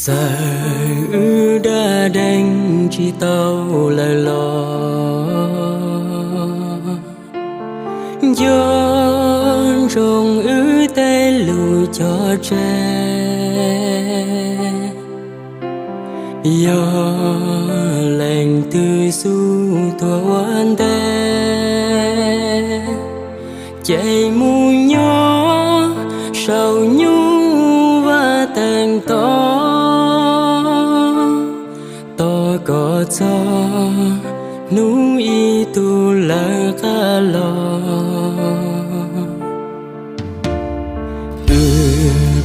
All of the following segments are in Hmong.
Txawm wb dab deeg tsis tau lawm los, nco ntsoov wb tej lus cog tseg. Yog leej twg xub tuag ua ntej, ces mus nyob saum nyuj vaj teev toj, tos kom txog hnub ib tug lawv qab los. Wb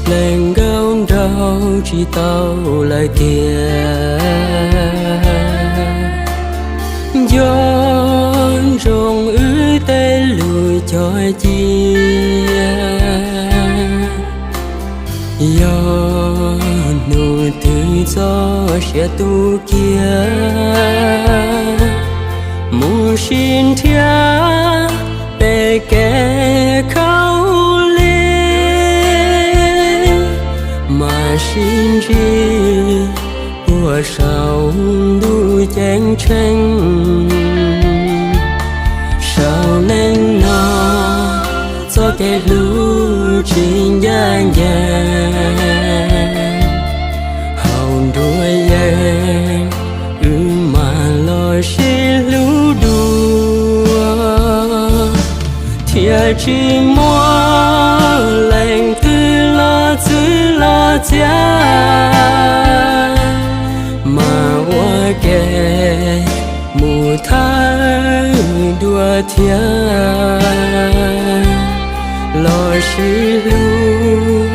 pleev nkauj nraug tsis tau lawm tiag, nco ntsoov wb tej lus cog cia. Yog hnub twg txoj sia tu kiag, mus sib nrhiav pem kev khaub lig, mam sib ntsib puag saum ntuj ceeb tsheej. Saum neej no txoj kev hlub tsis ncaj ncees, haus nruas yees wb mam los sib hlub dua, thiaj tsis muaj leej twg los txwv los txiav, mas ua ke mus thawj dua thiab, los sib hlub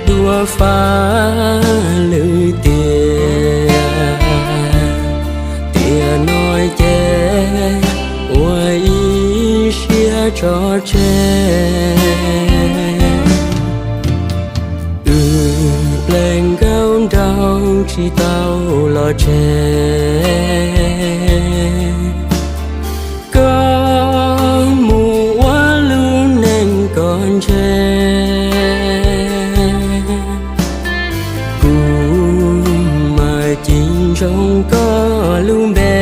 dua faj lwm tiam. Tiam no ces ua ib siab tso tseg. Wb pleev nkauj nraug tsis tau los tseg, koj mus ua lub neej koj ntshe. Kuv mas cim ntsoov koj lub npe,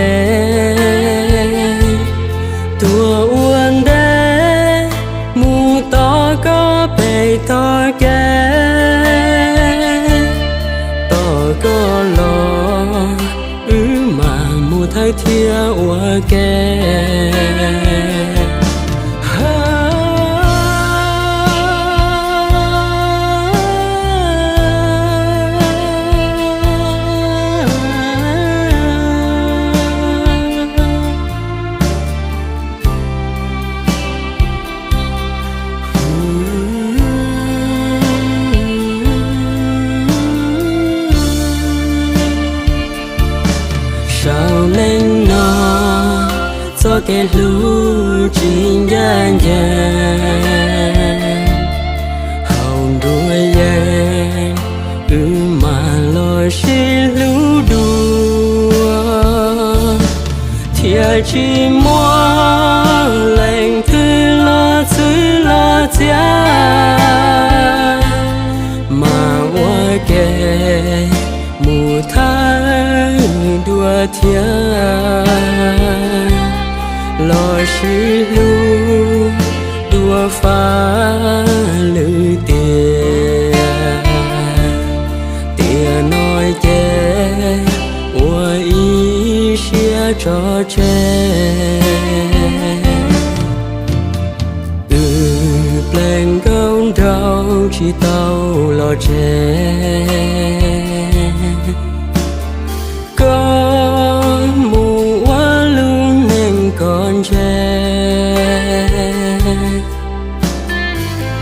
tuag ua ntej mus tos koj pem tog kev. Tos koj los wb mam mus thawj thiab ua ke. Saum neej no txoj kev hlub tsis ncaj ncees, haus nruas yees wb mam los sib hlub dua, thiaj tsis muaj leej twg los txwv los txiav, mas ua ke mus thawj dua thiab, los sib hlub dua faj lwm tiam. Tiam no ces ua ib siab tso tseg. Wb pleev nkauj nraug tsis tau los tseg, koj mus ua lub neej koj ntshe.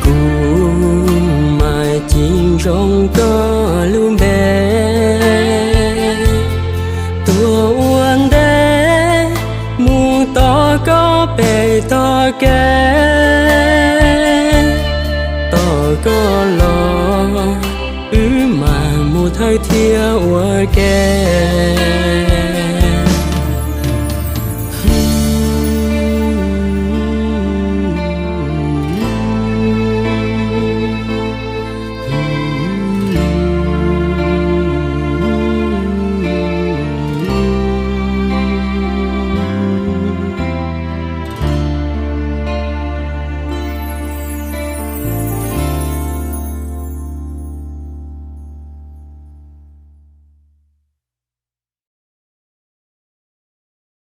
Kuv mas cim ntsoov koj lub npe, tuag ua ntej mus tos koj pem tog kev. Tos koj los wb mam mus thawj thiab ua ke.